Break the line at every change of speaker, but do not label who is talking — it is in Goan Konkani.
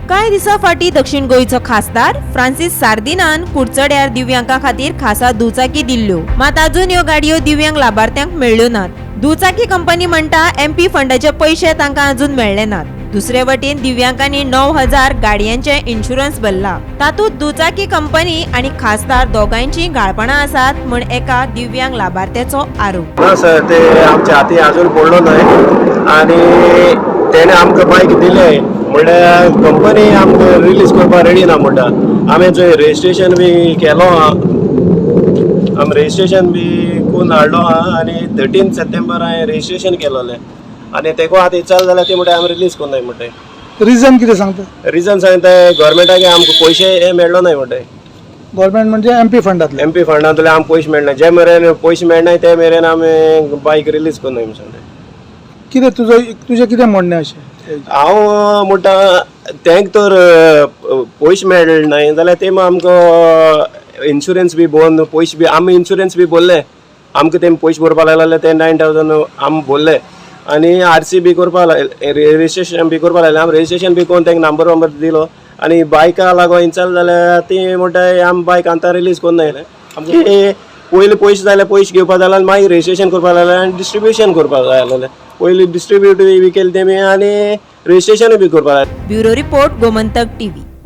कांय दिसां फाटीं दक्षिण गोंयचो खासदार फ्रांसीस सार्दिनान कुडचड्यार दिव्यांगां खातीर खासा दुचाकी दिल्ल्यो, मात अजून ह्यो गाडयो दिव्यांग लाभार्थ्यांक मेळ्ळ्यो नात. दुचाकी कंपनी म्हणटा एमपी फंडाचे पयशे तांकां अजून मेळ्ळे नात. दुसरे वटेन दिव्यांगांनी 9000 गाडयांचे इन्शुरन्स भरला. तातूंत दुचाकी कंपनी आनी खासदार दोगांयचीं घाळपणां आसात म्हूण एका दिव्यांग लाभार्थ्याचो आरोप.
ना सर, ते आमच्या हाती अजून पडलो न्हय आनी तेणे आमकां बायक दिले म्हणल्यार कंपनी आमकां रिलीज करपाक रेडी ना म्हणटा. आमी जंय रजिस्ट्रेशन बी केलो आहा, आमी रजिस्ट्रेशन बी करून हाडलो आहा आनी 13 सप्टेंबर हांवें रजिस्ट्रेशन केलोलें आनी तेको आतां विचारलें जाल्यार ती म्हणटा आमी रिलीज करनाय म्हणटाय.
रिजन कितें सांगता?
रिजन सांगता गव्हर्मेंटाक आमकां पयशे हे मेळ्ळो नाय म्हणटाय.
गव्हर्मेंट म्हणजे एमपी फंडातले?
एम पी फंडांतले आमकां पयशे मेळना. जे मेरेन पयशे मेळनाय ते मेरेन आमी बायक रिलीज करनाय म्हूण सांगता.
कितें तुजो तुजें कितें म्हणणें अशें?
हांव म्हणटा तेंक तर पयशे मेळ्ळे नाय जाल्यार ते आमकां इन्शुरन्स बी भरून पयशे बी आमी इन्शुरन्स बी भरले, आमकां तेमी पयशे भरपा लागले ते 9000 आमी भरले आनी आर सी बी करपा लायले, रजिस्ट्रेशन बी करपा लायलें. आमी रजिस्ट्रेशन बी करून तेंका नंबर वंबर दिलो आनी बायका लागून विचारलें जाल्यार ती म्हणटा आमी बायक आतां रिलीज करनाय. आमचे पयलीं पयशे जाल्यार पयशे घेवपा जाय आनी मागीर रजिस्ट्रेशन करपा जाय आनी डिस्ट्रिब्युशन करपा जाय आसलेलें. पयलीं डिस्ट्रिब्यूट बी केलें तेमी आनी रजिस्ट्रेशनूय बी करपा जाय.
Bureau report, Gomantak TV.